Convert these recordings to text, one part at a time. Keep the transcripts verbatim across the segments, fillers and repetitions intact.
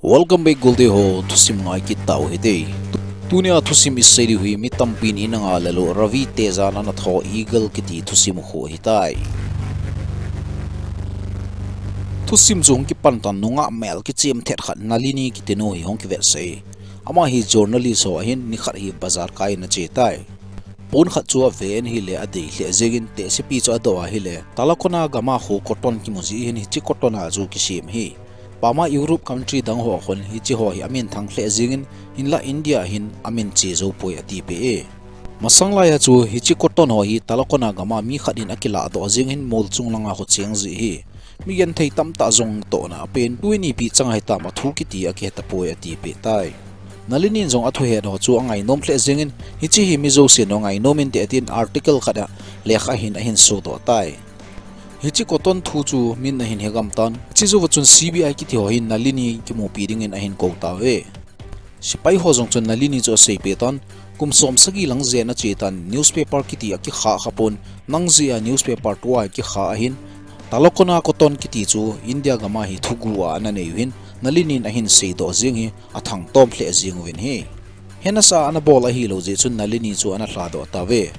Welcome back, Golte ho, thusim ngai kit tau hite. Tunia thusim isei diu hi mi tampin ina ngah lel u Ravi Tejan ana tho Eagle kiti thusim khu ahitai. Thusim chu hung kipan tan nungah mel kichim thet khat Nalini kiti nu hi hung kivetsah e. Ama hi journalist ho ahin, nikhat hi bazar kai ana che tai. Pon khat chu ave in ahile adei lheh jengin tehsepi chu adoh ahile Talakona gama khu cotton kimu jeh hin hiche cotton a chu kisem ahi. Pama Europe country dang ho khun hiche ho hi amin thang lheh jengin, hinlah India hin amin che jou poi atipeh e. Masang laiya chu hiche cotton ho hi Talakona gama mi khat in akilah doh jeng hin mol chung langa khu cheng ji ahi. Mi genthei tamtah jong tohna apen, tuin ipi chang ahitam athu kiti akihe tapoi atipeh tai. Nalini in jong athu het ho chu angainom lheh jengin, hiche hi mi jousen jong ngainom inte atin article khat a lekha hin ahin sodoh tai. Hiche cotton thu chu min ahin hegam tan. Hiche jouva chun C B I kiti ho hin Nalini kimupi dingin ahin kou tauve. Sepai ho jong chun Nalini chu aseipeh tan, kum som sagi lang jen ache tan, newspaper kiti akikha khapon, nang jeh a newspaper tua akikha ahin, Talakona cotton kiti chu India gama hi thuguh a ana nei u hin, Nalini in ahin seidoh jeng hi athangtom lheh jeng uvin ahi. Henasa ana bol ahilou jeh chun Nalini chu ana lhadoh tauve.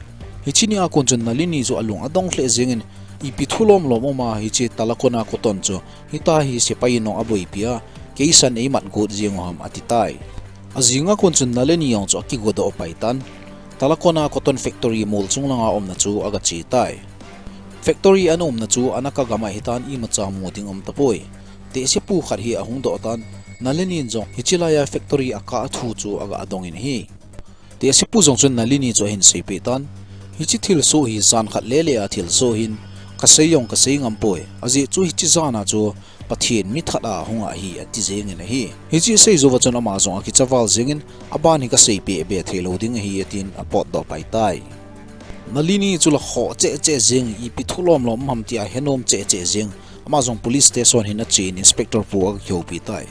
Hiche nia kon chun Nalini chu alung adong lheh jengin, ipi thu lomlom uma hiche Talakona cotton chu, hitia hi sepai in jong aboipi a, keisan eimat got jeng u ham ati tai. Ajinga kon chun Nalini jong chu akigodoh pai tan, Talakona cotton factory mol chung langa umna chu aga che tai. Factory ana umna chu Anaka gam ahitan imacha mu ding um tapoi. Tehsepu khat hi ahung doh tan, Nalini in jong hiche laiya factory akah thu chu aga dongin ahi. Tehsepu jong chun Nalini chu ahin seipeh tan, hiche thilsoh hi jan khat lele a thilsoh ahin, kasei jong kasei ngam poi. Ajeh chu hiche jana chu Pathen mithat a hung ahi ati jengin ahi. Hiche asei jouva chun ama jong akicha val jengin, aban hi kaseipeh be theilou ding ahi atin apotdoh pai tai. Nalini chu la khoh cheh cheh jeng, ipi thu lomlom um ham tia henom cheh cheh jeng. Ama jong police station hin achen inspector pu aga kihoupi tai.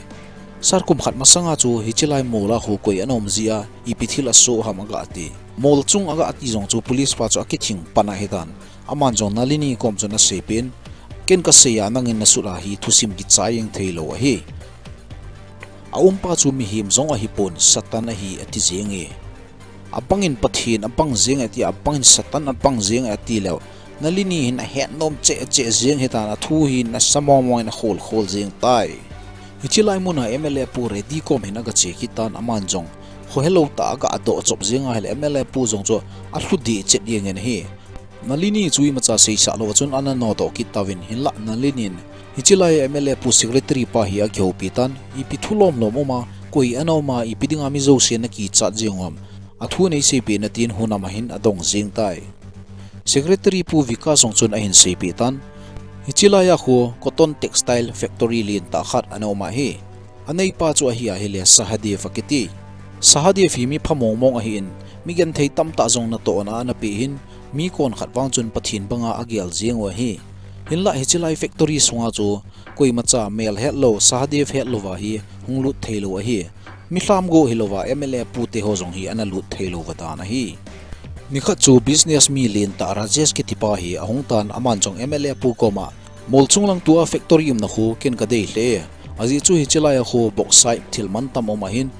Sir, kum khat masanga chu hiche lai mol a khu koi ana um jeh a, ipi thil asoh ham aga ti. Mol chung aga ti jong chu police pa chu akithing pan ahitan. Aman jong Nalini kom chun aseipeh in, ken kasei a nangin nasut a hi thusim kichai jeng theilou ahi. Aumpa chu mihem jong ahipon, Satan ahi ati jenge. Abangin Pathen abang jeng ati, abangin Satan abang jeng ati leu, Nalini hin ahet nom cheh cheh jeng ahitan, athu hi nasa mong mong in akhol khol jeng tai. Hiche lai muna M L A pu Reddy kom hin aga che kit tan, aman jong khohelou tah a aga doh chop jeng ahile M L A pu jong chu alhu deh chet jengin ahi. Nalini chu imacha seisah louva chun ana nodoh kit tauvin, hinlah Nalini in hiche lai M L A pu secretary pa hi akihoupi tan, ipi thu lomlom uma, koi ana uma, ipi dinga mi jousen nakichat jeng u ham, athu neiseipeh in atin hunam a hin adong jeng tai. Secretary pu Vikas jong chun ahin seipeh tan, hiche laiya khu cotton textile factory lentah khat ana um ahi. Aneipa chu ahi ahile Sahadev akiti. Sahadev hi mi pha mong mong ahin, mi genthei tamtah jong natohna ana peh in, mi kon khat vang chun Pathen banga agel jeng u ahi. Hinlah hiche lai factory sunga chu koimacha mel hetlou, Sahadev hetlouva hi hung lut theilou ahi. Mi lhamgo hilouva M L A pu te ho jong hi ana lut theilouva dan ahi. Nikhat chu business mi lentah Rajesh kitipa hi ahung tan, aman jong M L A pu koma, mol chung lang tua factory umna khu ken kadei lheh e. Ajeh chu hiche laiya khu bauxite thil mantam um ahin,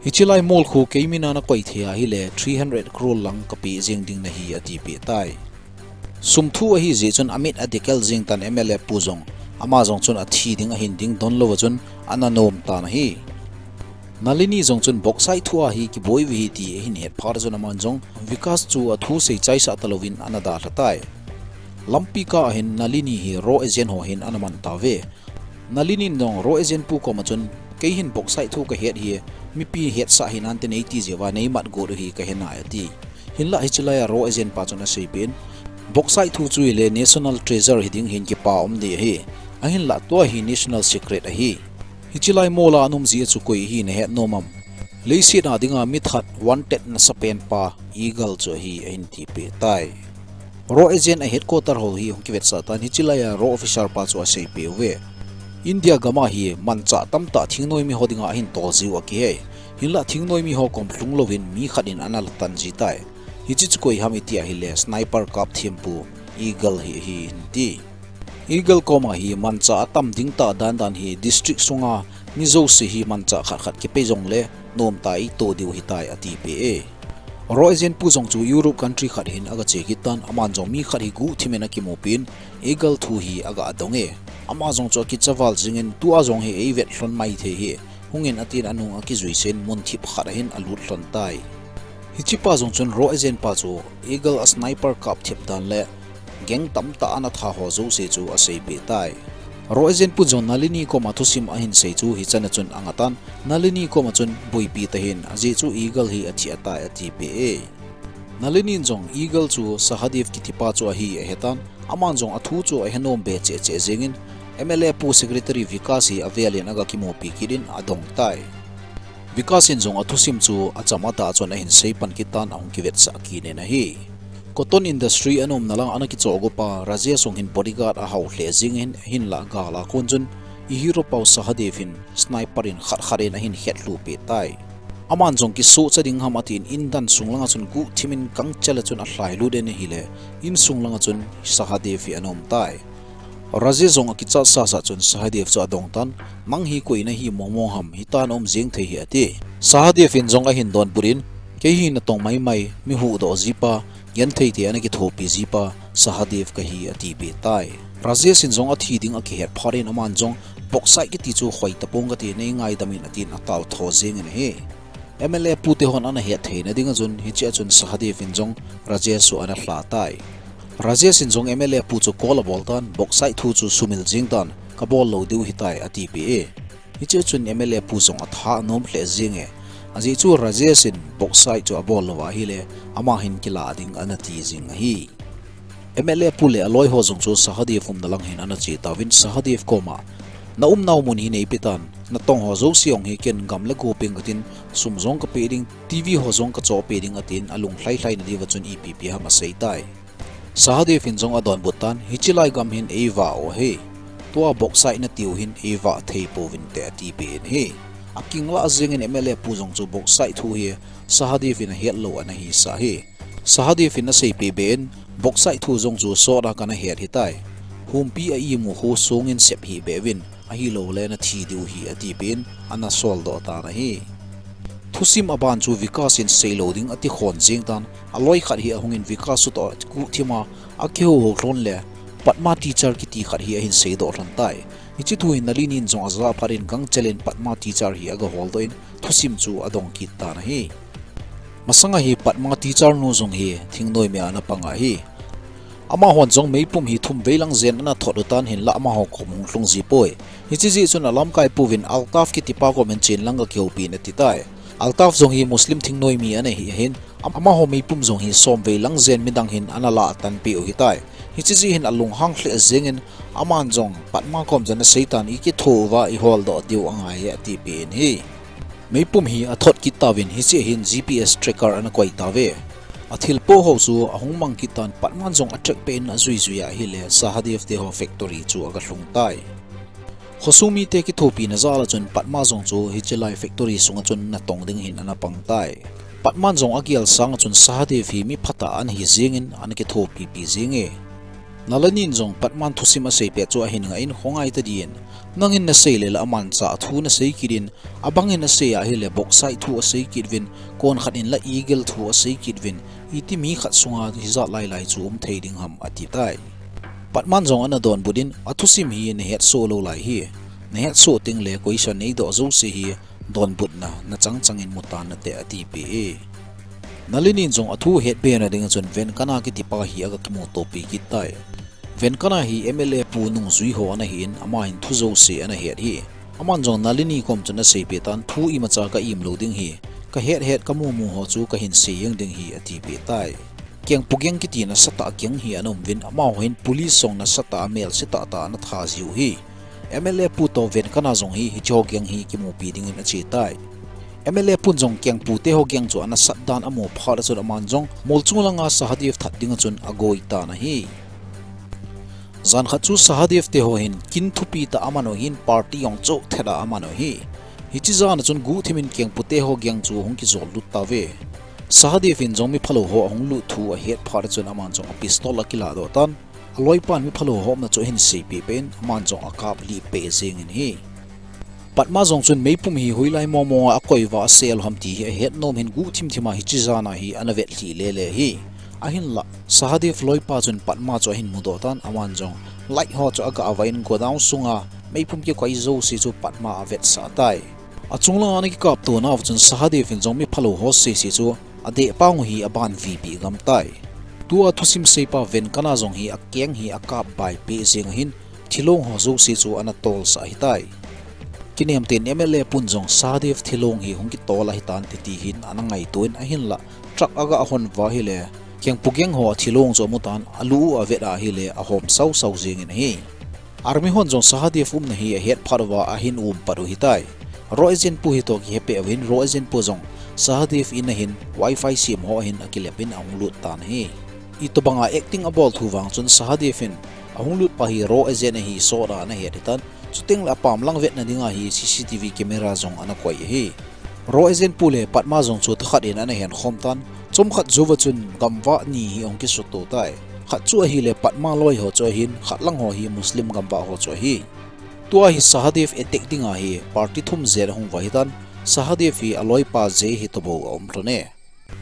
hiche lai mol khu kei mina nakoi thei ahile three hundred crore lang kapeh jeng ding nahi atipeh tai. Sum thu ahi jeh chun amit adekel jeng tan M L A pu jong, ama jong chun athi ding ahin ding don louva chun ana nom tan ahi. Nalini jong chun bauxite thu a hi kiboi uve ti ahin het phat chun aman jong Vikas chu athu seichaisah talouvin ana dalha tai. Lampi kah a hin Nalini hi raw agent ho hin ana man tauve. Nalini in jong raw agent pu koma chun, kei hin bauxite thu kahet hi, mipi hetsah hinante neiti jeh uva neimat got u hi kahe nai ati. Hinlah hiche laiya raw agent pa chun aseipeh in, bauxite thu chu hile national treasure hiding hin kipa um ding ahi. Ahinlah tua hi national secret ahi. Hiche lai mol a ana um jeh chu koi ahi nahet nom am? Leiset a dinga mithat wanted nasapen pa Eagle chu ahi ahin tipeh tai. Raw agent a headquarter ho hi hung kivetsah tan, hiche laiya raw officer pa chu aseipeh uve. India gama hi manchah tamtah thingnoi mi ho dinga ahin tol jiu akihe. Hinlah thingnoi mi ho kom lhung louvin mi khat in ana latan ji tai. Hiche chu koi ham iti ahile sniper kap thempu Eagle hi ahi ahin ti. Eagle koma hi manchah atam ding tah dan dan hi district sunga mi jouse hi manchah khat khat kipe jongle, nomtah a eito diu ahitai, atipeh e. Roezen pu jong chu Europe country khat hin aga che kit tan, aman jong mi khat hi guhthim in akimupin, Eagle thu hi aga adong e. Ama jong chu akicha val jingin, tua jong hi eivet lhon maithei hi, hungin atin anung akijuisen mun thip khat ahin alut lhon tai. Hichepa jong chun Roezen pa chu Eagle a sniper kap thip dan le gang tamtah ana tha ho jouse chu aseipeh tai. Roezen pu jong Nalini koma thusim ahin sei chu hichan a chun anga tan, Nalini koma chun boipi tahin, ajeh chu Eagle hi athi ahitai atipeh e. Nalini in jong Eagle chu Sahadev kitipa chu ahi ahetan, aman jong athu chu ahenom be cheh cheh jengin, M L A pu secretary Vikas hi avelin aga kimupi kit in adong tai. Vikas in jong athusim chu acham atah chun ahin seipan kit tan ahung kivetsah kit in ahi. Cotton industry ana umna lang ana kichohgopa Rajesh jong hin bodyguard ahao lheh jengin, hinlah gal a kon chun i hero pau Sahadev hin sniper in khat khat in ahin hetlhu peh tai. Aman jong kisohcha ding ham atin indan sung langa chun guhthim in gangchel a chun alhailut in ahile, insung langa chun Sahadev hi ana um tai. Rajesh jong akichat sasa chun Sahadev chu adong tan, nang hi koi nahi mongmong ham, hitia naum jeng thei hi ati. Sahadev in jong ahin donbut in, kei hi natong maimai, mi huhdoh jipa, genthei te ana kithopi jipa, Sahadev kahi atipeh tai. Rajesh in jong athi ding akihet phat in aman jong, bauxite kiti chu hoi tapong kati, nei ngaidam in atin atao tho jengin ahi. M L A pu te hon ana het theina dinga chun hichea chun Sahadev in jong Rajesh chu ana lha tai. Rajesh in jong M L A pu chu call abol tan, bauxite thu chu sumil jeng tan, kabol lou diu ahitai atipeh e. Hichea chun M L A pu jong atha anom lheh jeng e. Ajeh chu Rajesh in bauxite chu abol lou ahile, ama hin kila ding ana ti jing ahi. M L A pu le aloi ho jong chu Sahadev umna lang hin ana che tauvin Sahadev koma, na umnau mun hi neipe tan, natong ho jouse jong hi ken gam le go peng katin, sum jong kapeh ding, T V ho jong kachoh peh ding atin, alung lhailhai na diuva chun ipi ipi ham asei tai. Sahadev in jong adonbut tan, hiche lai gam hin eivah u ahi. Tua bauxite natiu hin eivah thei pouvinte atipeh in ahi. Akinglah jengin M L A pu jong chu bauxite thu hi Sahadev in ahet lou ana hisah ahi. Sahadev in aseipeh beh in, bauxite thu jong chu sot a kana het ahitai. Humpi a imu khu songin sep hih beh uvin, ahilouleh nathi diu ahi atipeh in, ana soldoh tan ahi. Thusim aban chu Vikas in seilou ding ati khon jeng tan, aloi khat hi ahungin Vikas chu toh guhthim a, akihouhou lhon le, Padma teacher kiti khat hi ahin seidoh lhon tai. Hiche thu hi Nalini in jong ajah phat in gangchel in Padma teacher hi aga holdoh in, thusim chu adong kit tan ahi. Masanga hi Padma teacher nu jong hi thingnoimi a ana pang ahi. Amahon jong meipum hi thum vei lang jen ana thot u tan hinlah amaho kom hung lhung ji poi. Hiche jeh chun alamkai puvin Altaf kitipa kom in chen lang ga kihoupi in ati tai. Altaf jong hi Muslim thingnoimi ana hi ahin, amaho meipum jong hi som vei lang jen midang hin ana lah tanpeh u ahitai. Hiche jeh hin alunghang lheh jengin aman jong Padma kom chu ana seitan, ikitho uva iholdoh diu angai e atipeh in ahi. Meipum hi athot kit tauvin hiche hin G P S tracker ana koi tauve. Athilpo ho chu ahung mang kit tan Padman jong atrack peh in ajui jui ahile Sahadev te ho factory chu aga lhung tai. Khosung mite kithopina jal a chun Padma jong chu hiche lai factory sunga chun natong ding hin ana pang tai. Padman jong agel sanga chun Sahadev hi mi phatah ana hi jengin ana kithopipi jenge. Nalini in jong Padman thusim aseipeh chu ahin ngah in khongai tadin, nangin nasei le la amanchah thu nasei kit in, abangin asei ahile bauxite thu asei kit uvin, kon khat in la eagle thu asei kit uvin, iti mi khat sunga hijat lailai chu um thei ding ham ati tai. Padman jong ana donbut in, athusim hi nahetsoh lou lai hi, nahetsoh tengle question neidoh jouse hi donbutna nachang changin mutan nate atipeh e. Nalini in jong athu hetbe na dinga chun Venkana kitipa hi aga kimutopi kit tai. Venkana hi M L A pu nungjui ho ana hin, ama hin thu jouse ana het hi. Aman jong Nalini kom chun aseipeh tan thu imacha ka im lou ding hi, kahet het kamu mu ho chu kahin sei jeng ding hi atipeh tai. Kengpu gang kiti nasatah gang hi ana um uvin, amaho hin police jong nasatah a melse tahtah ana tha jiu hi. M L A pu toh Venkana jong hi hiche ho gang hi kimupi dingin ache tai. M L A pun jong Kengpu te ho gang chu ana sat dan amu phat a chun aman jong mol chung langa Sahadev that dinga chun agoi tan ahi. Jan khat chu Sahadev te ho hin kin thupi tah a aman u hin party jong choh thet a aman u hi. Hiche jan a chun guhthim in Kengpu te ho gang chu hung kijol lut tauve. Sahadev in jong mi phalou ho ahung lut thu ahet phat a chun aman jong a pistol akiladoh tan. Aloipan mi phalou ho umna chu ahin seipeh peh in, aman jong akap lih peh jengin ahi. Padma jong chun meipum hi hoilai momo a akoi uva asel ham ti hi ahet nom hin guhthim thim a hiche jan a hi ana vetlhi lele hi. Ahinlah, Sahadev loipa chun Padma chu ahin mudoh tan, aman jong light ho chu aga avah in godown sunga meipum kikoi jouse chu Padma avetsah tai. Achung langa ana kikapto nauva chun Sahadev in jong miphalou ho sese chu adeh pang u hi aban vipeh gam tai. Tua thusim seipa Venkana jong hi akeng hi akap bai peh jeng ahin, thilong ho jouse chu ana tolsah ahitai. Kinem ten M L A pun jong Sahadev thilong hi hung kitol ahitan titi hin ana ngaito in, ahinlah truck aga hon uva ahile, kengpu geng ho a thilong chu amu tan, alu u avet a ahile ahom sausau jeng in ahi. Army hon jong Sahadev umna hi ahet phat uva ahin um pat u ahitai. Raw agent pu hi toh kihepeh uvin, raw agent pu jong Sahadev in a hin wifi sem ho a hin akilep in ahung lut tan ahi. Itobanga acting abol thu vang chun Sahadev in ahung lut pa hi raw agent ahi sot a ana het ahitan, chuteng le apam lang vetna dinga hi C C T V camera jong ana koi ahi. Raw agent pu le Padma jong chu thakhat in ana henkhom tan, chomkhat jouva chun gamvah ni hi ahung kisuto tai. Khat chu ahile Padma loi ho chu ahin, khat lang ho hi Muslim gamvah ho chu ahi. Tua hi Sahadev attack dinga hi party thum jen ahung uva ahitan, Sahadev hi aloipa Jay hi toh bou aum lhon e.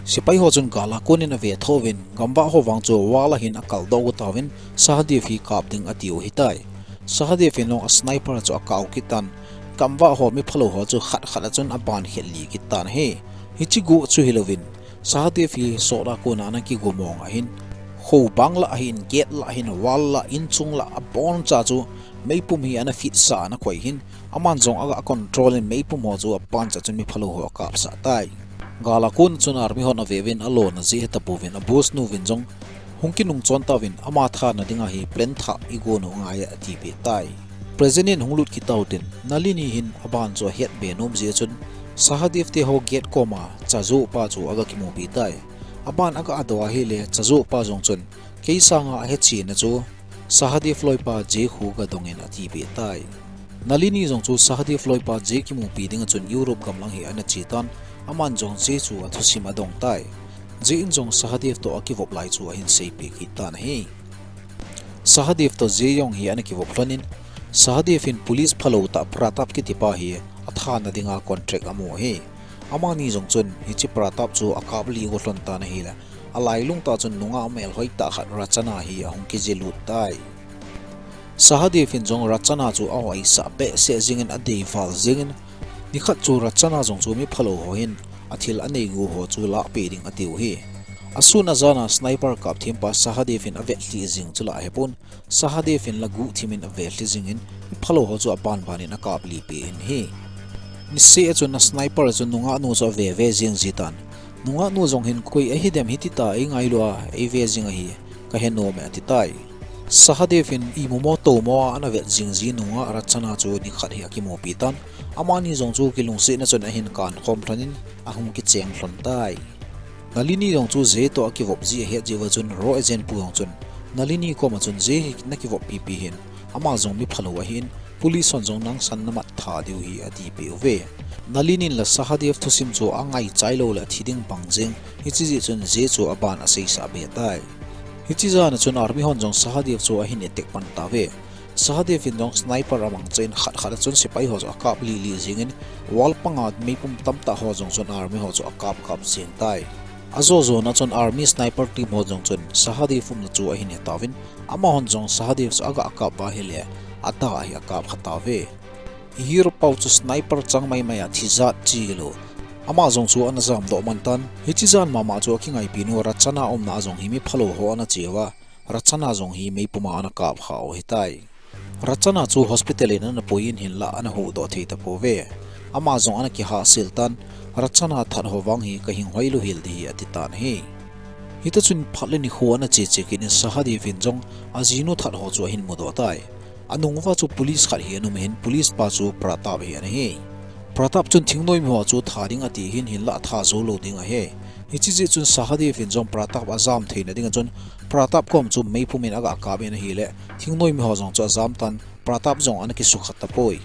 Sepai ho chun gal a kon in ave tho uvin, gamvah ho vang chu wall a hin akaldoh u tauvin, Sahadev hi kap ding atiu ahitai. Sahadev in jong a sniper chu akap kit tan, gamvah ho miphalou ho chu khat khat a chun aban khelli kit tan ahi. Hiche guh chu hilouvin, Sahadev hi sot a kon a ana kigo mong ahin, khobang lah ahin, gate lah ahin, wall lah, inchung lah, aboncha chu meipum hi ana fitsah ana koi hin, aman jong aga control in meipum ho chu apancha chun miphalou ho akapsah tai. Gal a kon chun army hon ave uvin alona jeh hetapouvin, a boss nu vin jong hung kinung chon tauvin, ama thana dinga hi plan thah igon u ngai e atipeh tai. President hung lut kit tautin, Nalini hin aban chu ahet be nom jeh chun, Sahadev te ho gate koma chajoh pa chu aga kimupi tai. Aban aga adoh ahile, chajoh pa jong chun, kei sanga ahechena chu Sahadev loipa Jay khu gadong in atipeh tai. Nalini jong chu Sahadev loipa Jay kimupi dinga chun Europe gam lang hi ana che tan, aman jong Jay chu athusim adong tai. Jay in jong Sahadev toh akivop lai chu ahin seipeh kit tan ahi. Sahadev toh Jay jong hi ana kivop lhon in, Sahadev in police phalou tah Pratap kitipa hi athana dinga contract amu ahi. Amani jong chun hiche Pratap chu akaplih go lhon tan ahile, alailung tah chun nungah melhoi tah khat Rachana hi ahung kijelut tai. Sahadev in jong Rachana chu ahoisah behseh jengin adeival jengin, nikhat chu Rachana jong chu miphalou ho hin athil aneigu ho chu lahpeh ding atiu ahi. Asun ajan a sniper kap thempa Sahadev in avetlhi jeng chu lah ahepon, Sahadev in la guhthim in avelhi jengin, miphalou ho chu abanban in akaplih peh in ahi. Niseh a chun a sniper a chun nungahnu chu aveve jeng jitan, nungahnu jong hin koi ahidem hitita eingailu a eive jeng ahi, kahe nom e atitai. Sahadev in imumo toumo a ana vet jing ji nungah Rachana chu nikhat hi akimupi tan, amani jong chu kilungsetna chun ahin kankhom lhon in ahung kicheng lhon tai. Nalini jong chu Jay toh akivop ji ahet jeh uva chun raw agent pu jong chun Nalini koma chun Jay hi nakivop pipi hin, ama jong miphalou ahin, police hon jong nangsan namat tha diu hi atipeh uve. Nalini in la Sahadev thusim chu angaichai lou le athi ding bang jeng, hiche jeh chun Jay chu aban aseisah be tai. Hiche jan a chun army hon jong Sahadev chu ahin attack pan tauve. Sahadev in jong sniper amangcha in khat khat a chun sepai ho chu akaplih lih jengin, wall panga meipum tamtah ho jong chun army ho chu akap kap jeng tai. Ajo jona chun army sniper team ho jong chun Sahadev umna chu ahin he tauvin, amahon jong Sahadev chu aga kap uva ahile, adah ahi akap kha tauve. Hero pau chu sniper chang maimai a thi jat chilou, ama jong chu ana jamdoh man tan, hiche jan mama chu akingaipinu Rachana umna a jong hi miphalou ho ana che uva, Rachana jong hi meipum a ana kap kha u ahitai. Rachana chu hospital in ana pui in hinlah ana huhdoh thei tapouve. Ama jong ana kihahsel tan, Rachana that ho vang hi kahinghoi lou hel ding ahi atitan ahi. Hita chun phat le nikho ana che che kit in Sahadev in jong ajinu that ho chu ahin mudoh tai. Anung uva chu police khat hi ana um in, police pa chu Pratap hi ana hi. Pratap chun thingnoimi ho chu tha ding ati hin hinlah tha jou lou ding ahi. Hiche jeh chun Sahadev in jong Pratap ajam theina dinga chun Pratap kom chu meipum in aga kap in ahile, thingnoimi ho jong chu ajam tan, Pratap jong ana kisukha tapoi.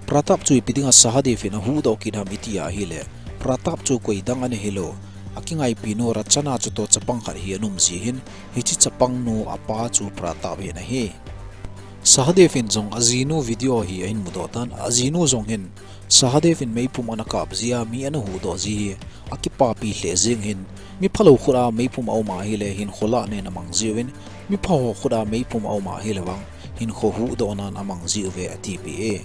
Pratap chu ipi dinga Sahadev in ahuhdoh kit ham iti ahile, Pratap chu koi dang ana hilou, akingaipinu Rachana chutoh chapang khat hi ana um ji hin, hiche chapangnu apa chu Pratap hi ana hi. Sahadev in jong ajinu video hi ahin mudoh tan, ajinu jong hin Sahadev in meipum ana kap jia mi ana huhdoh ji hi akipapi lheh jeng hin, mi phalou khut a meipum aum ahile hinkho lahnen amang jiuvin, mi phaho khut a meipum aum ahile vang hinkho huhdohnan amang jiuve atipeh e.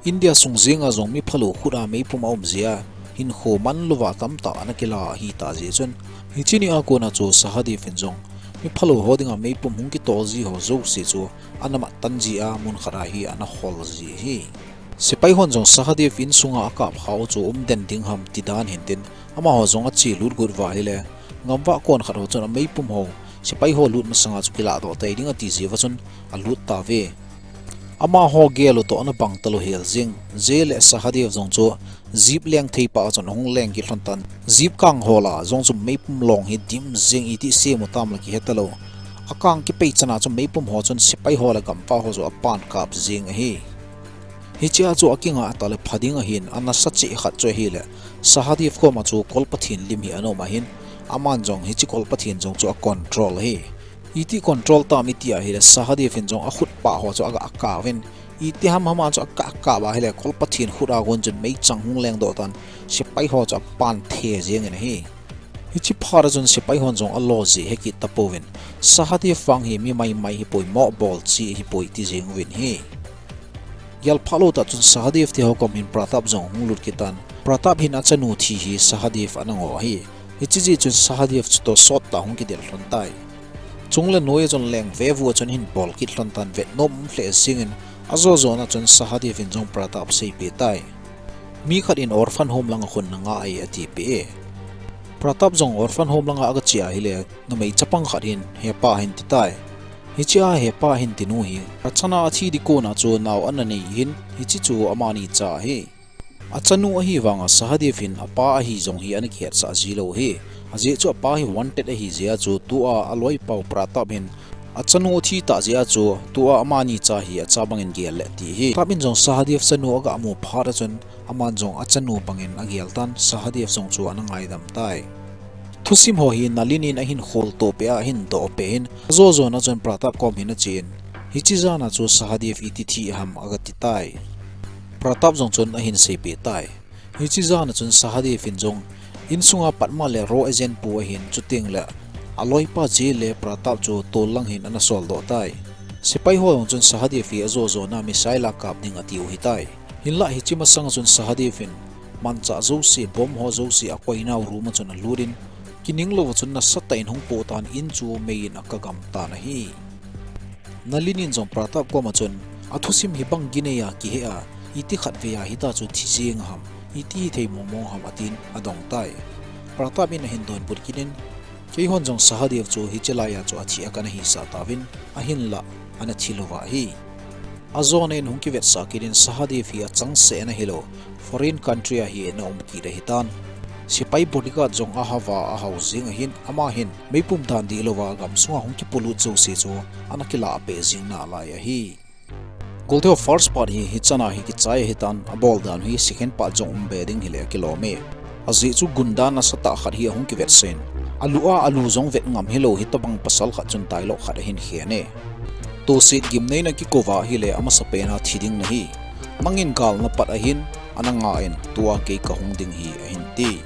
India sung jenga jong mi phalou khut a meipum aum jia hinkho manlouva tamtah ana kila ahitah jeh chun, hiche nia kona chu Sahadev in jong mi phalou ho dinga meipum hung kitol ji ho jouse chu ana mat tan jia mun khat a hi ana hol ji ahi. Sepai hon jong Sahadev insunga akap khau chu umden ding ham tidan hintin, amaho jong achelut got uva ahile, gamvah kon khat ho chun ameipum ho sepai ho lut masanga chu kilahdoh tei ding ati jeh uva chun alut tauve. Amaho gel u toh ana bang talou hel jeng, jeh le Sahadev jong chu jeep leng thei pah a chun ahung leng kit lhon tan, jeep kang hol a jong chu meipum long hi dim jeng, iti sem u tam le kihe talou. Akang kipei chan a chu meipum ho chun sepai ho le gamvah ho chu apan kap jeng ahi. Hichea chu akingah tah le pha ding ahin, anasa cheh khat chu ahile, Sahadev koma chu kol Pathen lim hi ana um ahin, aman jong hiche kol Pathen jong chu acontrol ahi. Iti control tam iti ahile, Sahadev in jong akhut pah ho chu aga kap uvin, iti hamham a chu aga kap ahile, kol Pathen khut a gon chun meichang hung lengdoh tan, sepai ho chu apan the jeng in ahi. Hiche phat a chun sepai hon jong alo jeh hekit tapouvin, Sahadev vang hi mi maimai hipoi, moh bol cheh hipoi ti jeng uvin ahi. Gel phat lou tah chun Sahadev te ho kom hin Pratap jong hung lut kit tan, Pratap hin achanu thi hi Sahadev ana ngoh ahi. Hiche jeh chun Sahadev chutoh sottah hung kidel lhon tai. Chung le noi a chun leng vevu a chun ahin bol kit lhon tan, vetnom um lheh jeng in, ajo jona chun Sahadev in jong Pratap aseipeh tai. Mi khat in orphan home langa khun nanga e atipeh e. Pratap jong orphan home langa aga che ahile, numei chapang khat hin hepa ahin ti tai. Hichea hepa ahin tinu hi, achanu athi ding kona chu nao ana nei hin, hiche chu amani cha ahi. Achanu ahivanga Sahadev in apa ahi jong hi ana kihetsah jilou ahi. Ajeh chu apa hi wanted ahi jeh a chu tua aloipau Pratap hin achanu athi tah jeh a chu tua amani cha hi acha bangin gel le ati ahi. Pratap in jong Sahadev chanu aga mu phat a chun aman jong achanu bangin agel tan, Sahadev jong chu ana ngaidam tai. Thusim ho hi Nalini in ahin kholtoh peh a ahin doh peh in, ajo jona chun Pratap kom hin achen, hiche jana chu Sahadev iti thi ham aga ti tai. Pratap jong chun ahin seipeh tai. Hiche jana chun Sahadev in jong insunga Padma le raw agent pu ahin, chuteng le aloipa Jay le Pratap chu tol lang hin ana soldoh tai. Sepai ho jong chun Sahadev hi ajo jona missile a kap ding atiu ahitai. Hinlah hiche masanga chun Sahadev in manchah jouse, bomb ho jouse akoinau room a chun alut in, kining louva chun nasatah in hung poh tan, in chu mei in aga gam tan ahi. Nalini in jong Pratap koma chun, athusim hibang ginei a kihe a, iti khatvei a hitia chu thi jeng ham, iti hithei mongmong ham atin adong tai. Pratap in ahin donbut kit in, keihon jong Sahadev chu hiche laiya chu athi a kana hisah tauvin, ahinlah ana thi louva ahi. Ajona in hung kivetsah kit in Sahadev hi achangseh ana hilou, foreign country a hi ana um kit ahitan. Sepai bodyguard jong ahava ahao jeng ahin, ama hin meipum dan dihlouva gamsunga hung kipolut jouse chu ana kilah peh jing nalai ahi. Golteo first part hi hichan a hi kichai ahitan, abol dan hi second part jong um be ding hile akilom e. Ajeh chu gunda nasatah khat hi ahung kivetsah in, alu a alu jong vet ngam hilou hitobang pasal khat chun dialogue khat ahin khen e. Tohset gimnei na kikouva ahile amasapen a thi ding nahi. Nangin gal napat ahin, ana nga in, tua kei kahung ding hi ahin ti.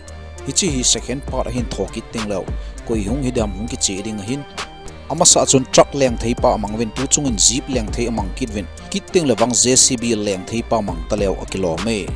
Hiche hi second part ahin thokit tengleu, koi hung hidem hung kiche ding ahin. Amasa chun truck lengthei pa amang uvin, tuchungin jeep lengthei amang kit uvin, kit tengle vang J C B lengthei pa mang taleu akilom e.